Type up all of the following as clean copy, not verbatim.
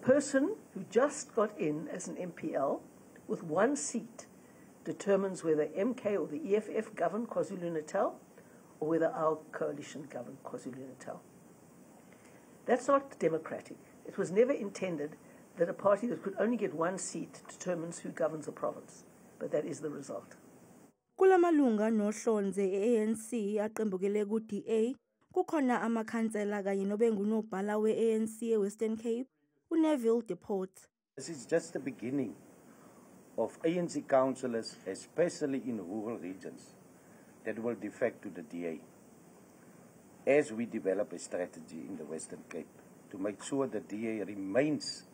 person who just got in as an MPL with one seat determines whether MK or the EFF govern KwaZulu-Natal or whether our coalition govern KwaZulu-Natal. That's not democratic. It was never intended that a party that could only get one seat determines who governs a province, but that is the result. Kulamalunga nohlonze e-ANC aqembukele ku-DA kukhona amakhansela kanye nobengunobhala we-ANC eWestern Cape uNeville de Port. This is just the beginning of ANC councillors, especially in rural regions, that will defect to the DA as we develop a strategy in the Western Cape to make sure the DA remains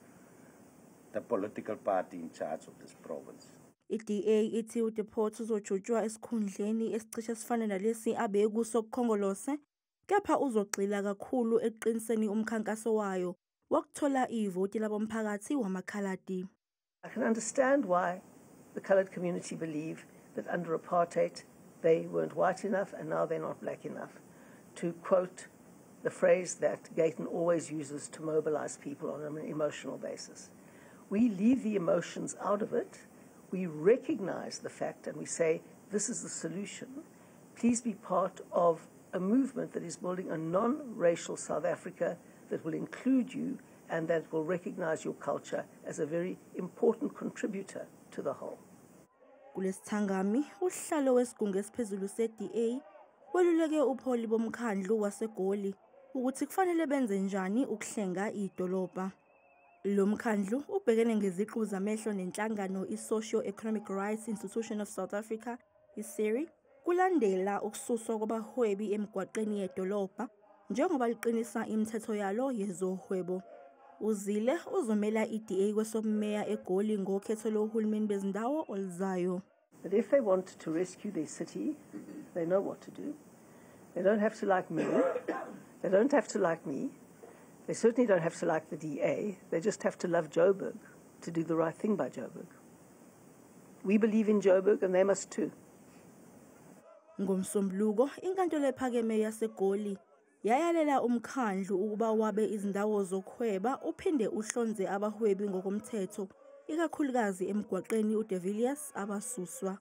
the political party in charge of this province. I-DA ithi uDe Port uzojutshwa esikhundleni esicishe sifane nalesi abekuso kuKhongolose, kepha uzogxila kakhulu ekuqiniseni umkhankaso wayo wokuthola ivoti labomphakathi wamaKhaladi. I can understand why the coloured community believe that under apartheid they weren't white enough and now they're not black enough. To quote the phrase that Gayton always uses to mobilize people on an emotional basis. We leave the emotions out of it. We recognize the fact and we say, this is the solution. Please be part of a movement that is building a non-racial South Africa that will include you and that will recognize your culture as a very important contributor to the whole. Kulesithangami, usihlalo wesigungu esiphezulu se-DA weluleke ubuholi bomkhandlu waseGoli ukuthi kufanele benze njani ukuhlenga idolobha. Lo mkhandlu ubhekene ngeziqu zamehlo nenhlangano i-Socio-Economic Rights Institution of South Africa, i-SERI, kulandela ukususwa kwabahwebi emigwaqeni yedolobha njengoba liqinisa imithetho yalo yezohwebo. UZille uzomela i-DA kwesobumeya eGoli ngokhetho lohulumeni bezindawo oluzayo. But if they want to rescue their city, they know what to do. They don't have to like me. They don't have to like me. They certainly don't have to like the DA. They just have to love Joburg to do the right thing by Joburg. We believe in Joburg and they must too. NgoMsombuluko, inkantolo ephakeme yaseGoli yayalela umkhandlu ukuba wabe izindawo zokuhweba uphinde uhlonze abahwebi ngokomthetho, ikakhulukazi emgwaqeni uDe Villiers abasuswa.